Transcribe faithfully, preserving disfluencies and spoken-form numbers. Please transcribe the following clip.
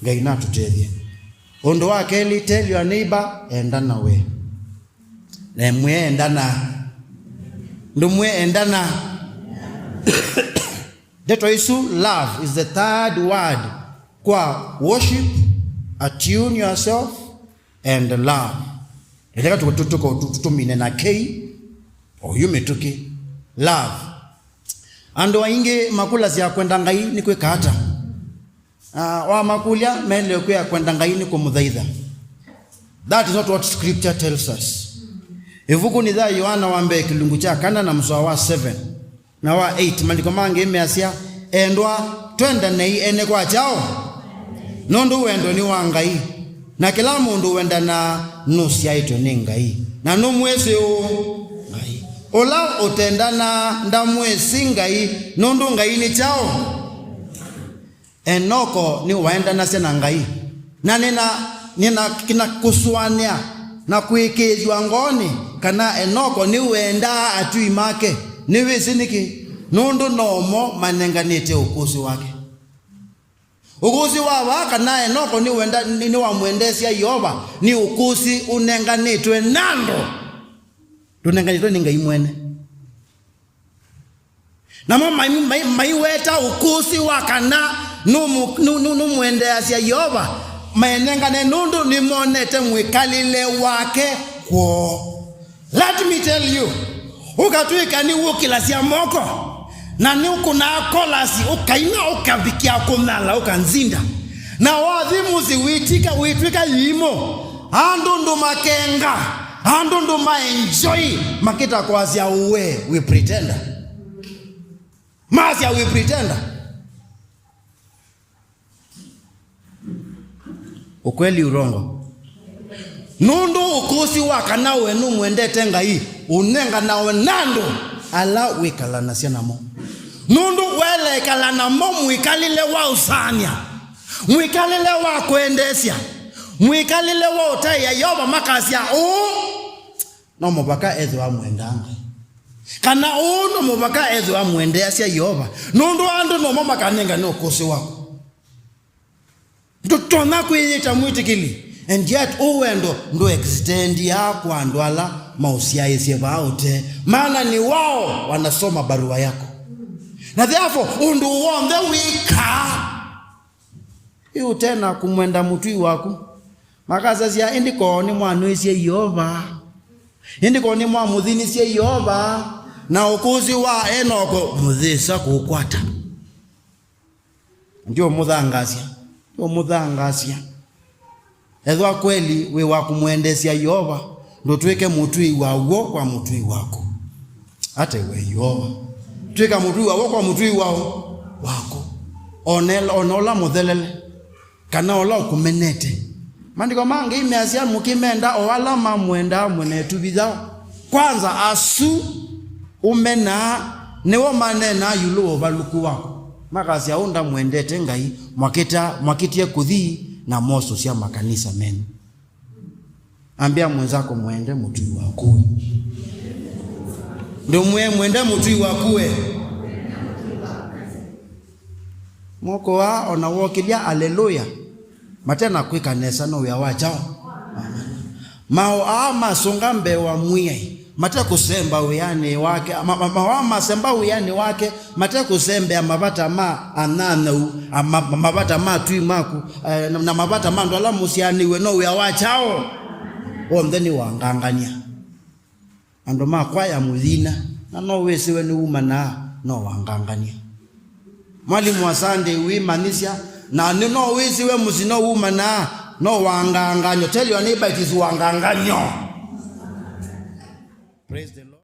Ngai natũtethye. Ũndũ wa kelĩ, tell your neighbor, endana we. Na mwĩe endana. Ndũmwĩe endana. Ndeto isu, love is the third word kwa worship, attune yourself, and love. Ĩleka tũtũmine na K, oyu mĩtũkĩ. Love. Andũ aingĩ makũlasya kwenda Ngai nĩ kwĩka ata? Ah, wamakũlya, maĩle kwĩa kwenda Ngai nĩ kũmũthaitha. That is not what scripture tells us. Ĩvukunĩ ya Yoana wa mbee kĩlungu kya kana na mũsoa wa seven na wa eight, maandĩko mangĩ measya, "Endwa, twendanei ene kwa kyaũ, nũndũ wendo nĩ wa Ngai, na kĩla mũndũ wendanaa nũsyaĩtwe nĩ Ngai, na nũmwĩsĩ ũ Ngai. Ũla ũtendanaa ndamwĩsĩ Ngai, nũndũ Ngai nĩ kyaũ?" Enoko nĩwaendanasya na Ngai, na nĩna, nĩna, nĩna kũsũanĩa na kũĩkĩĩthw'a ngoonĩ kana Enoko nĩwendaa atwi make. Nĩwĩsĩ nĩkĩ? Nũndũ no mo manenganĩte ũkũsĩ wake. Ũkũsĩ wa vaa kana Enoko nĩwenda, nĩ-, nĩwamwendeesya Yeova nĩ ũkũsĩ ũnenganĩtwe na andũ, ndũnenganĩtwe nĩ Ngai mwene. Namo mai-, mai-, maiweta ũkũsĩ wa kana nũmũ-, nũ-, nũ-, nũmwendeeasya Yeova, maenengane nũndũ nĩmonete mwĩkalĩle wake kwoo. Let me tell you, ũkatw'ĩka nĩwũkĩlasya moko, na nĩũkũnaa kolasi, ũkaina, ũkavikĩa kũnyala, ũkanzinda. Na wathi mũsyĩ wĩtika, wĩtw'ĩka yimũ, andũ ndũmakenga, andũ ndũmaenjoy, makĩta kwasya we wĩ pretender. Masya wĩ pretender. Ukweli, urongo? Nũndũ ũkũsĩ wa kana we nũmwendete Ngai ũnenganawe na andũ ala wĩkalanasya namo. Nũndũ waĩle ĩkala namo mwĩkalĩle wa ũsaanĩa, mwĩkalĩle wa kwendeesya, mwĩkalĩle wa ũtaĩa Yeova, makasya ũũ, no mũvaka ethĩwa amwendaa Ngai. Kana ũũ no mũvaka ethĩwa amwendeeasya Yeova, nũndũ andũ nomo makanengane ũkũsĩ waku. Ndũtonya kwĩyĩta mwĩtĩkĩli, and yet ũũ wendo ndũ extendia kwa andũ ala maũsyaĩĩsye vaa ũtee, maana ni wao wanasoma barua yako. Na therefore, ũndũ w'onthe wĩkaa ĩ ũte na kũmwenda mũtũi waku, makasasya, "Ĩndĩ ko nĩmwanũisye Yeova? Ĩndĩ ko nĩmwamũthinisye Yeova?" Na ũkũsĩ wa Enoko mũyĩsa kũũkwata. Ndiũmũthangaasya, ndiũmũthangaasya. Ethĩwa kweli wĩ wa kũmwendeesya Yeova, ndũtw'ĩke mũtũi wa w'o kwa mũtũi waku. Ate we Yeova. Tw'ĩka mũtũi wa w'o kwa mũtũi wa w'o waku. One-, ona ũla mũthelele, kana ũla ũkũmenete. Maandĩko mangĩ measya, "Mũkĩmenda o ala mamwendaa mũnetu vinya." Kwanza asu ũmenaa nĩo maneenaa ĩũlũ wa ũvalũku waku. Makasya, "Ũũ ndamwendete Ngai, mwakĩta, mwakĩtie kũthi na mosũsya makanisa menyu." Ambĩa mwenzako, "Mwende mũtũi waku we." Ndũmwĩe, "Mwende mũtũi waku we." Moko aa ona wokĩlya aleluya, mate na kwĩka nesa no wĩa wa kyaũ? Maũ aa masũnga mbee wa Mwĩai, mate kũsemba wĩanĩ wake, ma-, ma-, maũ aa masemba wĩanĩ wake, mate kũsembea mavata ma anyanyaũ, a-, ma-, ma-, mavata ma atũi maku, eh, na, na mavata ma andũ ala mũsyaanĩw'e no wĩa wa kyaũ? W'onthe nĩ wangangany'a. Andũ ma kwaya mũyina, na no wĩsĩwe nĩwumanaa, no wangangany'a. Mwalimũ wa Sunday wĩmanyĩsya, na nĩ no wĩsĩwe mũsyĩ no wumanaa, no wangangany'o. Tell your neighbor, it is wangangany'o. Praise the Lord.